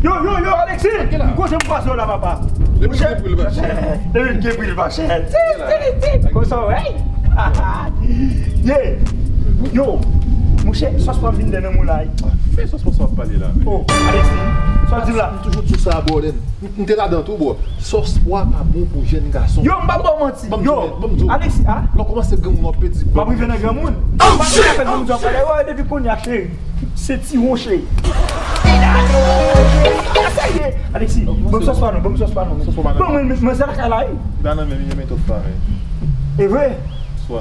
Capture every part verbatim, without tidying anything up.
Yo, yo, yo, Alexis! M koze m kwaze w la, papa. Depi l gen pri l pa chè. Depi l gen pri l pa chè. Ti, ti, ti. Konsa, hey! Ye! Yo! Monchè, sòs pa vin dèyè nan moun la. Fè sòs pa sa w ap pale la, men. Oh, Alexis, sa w di la? M toujou di sa, bro, Len. M te ladan tou, bro. Sòs pwa pa bon pou jèn gason. Yo, m pa ba w manti. Yo, Alexis, ah? Lè w kòmanse granmoun, w ap pedi. M ap rive nan granmoun. M pa fè granmoun sa pale. Yo, depi kounye a, cheri. Se ti won, cheri. Sa ye. Alexis, bon sòs pa non, bon sòs pa non. Sòs pa non. Bon, mwen, mwen, se lakay la, wi. Li pa nan menm, li menm etòf pa, men. E vre?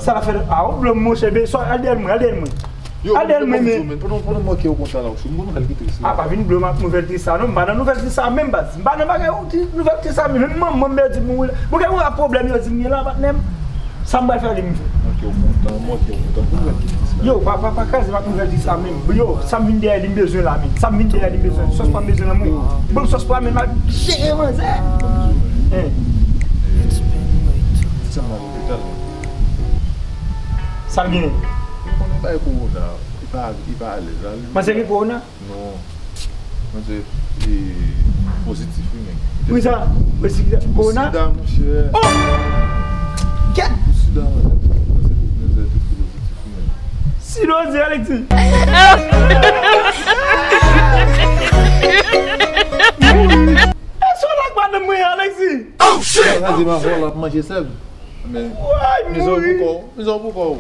Sa la fè, ah, ou blo monchè, be, sòs, al dèyè mwen, al dèyè mwen. Yo, Adèl, mwen, men. Pandan, pandan m manke yo konsa la, ou sou, m gon nouvèl ki tris la. A, pa vin blo m ak nouvèl tris sa, non. M pa nan nouvèl tris sa menm, baz. M pa nan bagay ou di nouvèl tris sa menm. Menm manman m di m mouri la. Bon, gen yon pwoblèm yo di m gen la, patnè m. Sa m pral fè li m fè. Manke yo kontan, manke yo kontan. Gon nouvèl ki tris la. Yo, pa, pa, pa kraze m ak nouvèl tris sa menm. Yo, sa m vin dèyè li m bezwen la, men. Sa m vin dèyè li m bezwen. Sòs pa m bezwen nan mwen. Bon, sòs pa menm ak jere manzè. Hein. Sa m nan lopital. Sa l genyen? Ou konnen bay kowona, li pa, li pa alèz la. Manzè gen kowona? Non. Manzè, e, pozitif, wi, men. Wi, sa, pozitif, kowona? Sida, monchè. Oh! Kèt! Sida, manzè. Manzè, manzè, tout pozitif, wi, men. Sida, Alexis. E sou la k madanm mwen, Alexis. Oh, shit! Sa di m avè w, l ap manje sèl. Men, mizè pou kò w, mizè pou kò w.